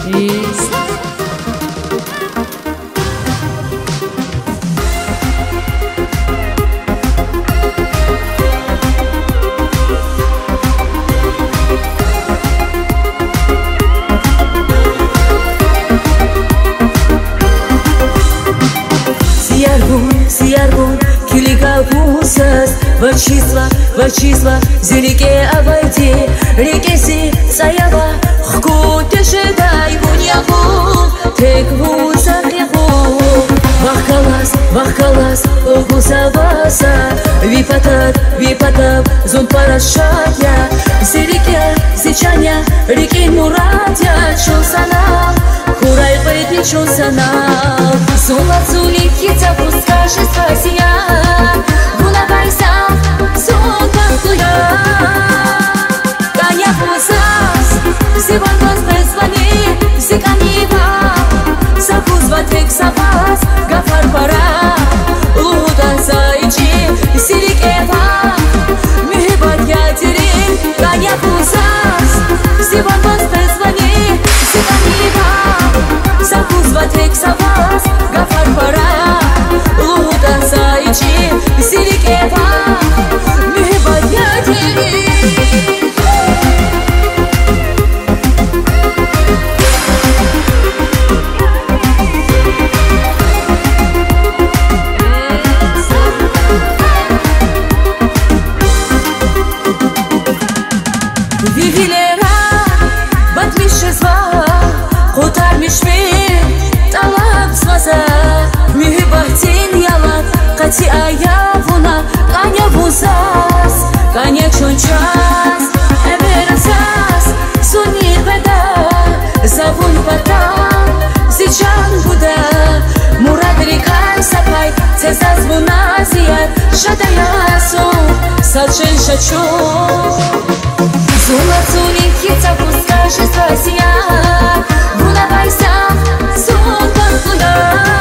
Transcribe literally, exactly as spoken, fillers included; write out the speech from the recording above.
Сияр гун, сияр гун, килига вун заз, ваз чизва, ваз чизва, зи рикӀе авайди, рикӀе зи цӀай ава, хкудди жедай вун ягъул, тек вун захъ ягъул. Вахъ галаз, вахъ галаз лугьузава за, ви патав, ви патав зун пара шад я, зи рикӀ я, зи чан я, рикӀин мурад я чун санал, хьурай кьведни чун санал. Зун лацуни хьиз агъуз кашиз фазия, вуна вайза зун кахтуя. КӀан я вун заз, зи ван ваз къвезвани, зи кӀани ван, за гузва тек са ваз гафар пара, лугьуда за ичӀи зи рикӀе ван, муьгьуьббат я дерин, кӀан я вун заз, зи ван ваз къвезвани, зи кӀани ван, за гузва тек са ваз гафар пара, лугьуда за ичӀи зи рикӀе ван, муьгьуьббат я дерин. Ви вилера батмиш жезва, къутармишмир тӀалабзава за, муьгьуьббатдин ялат къати ая вуна, кӀан я вун заз, кӀан я чун чаз, эмер заз, зунни къведа, за вун патал зи чан гуда, мурад рикӀяй са пай це заз вуна, зи яр, шад ая зун, са чен ша чун. Зун лацуни хьиз агъуз кашиз фазия, вуна вайза зун кахтуя.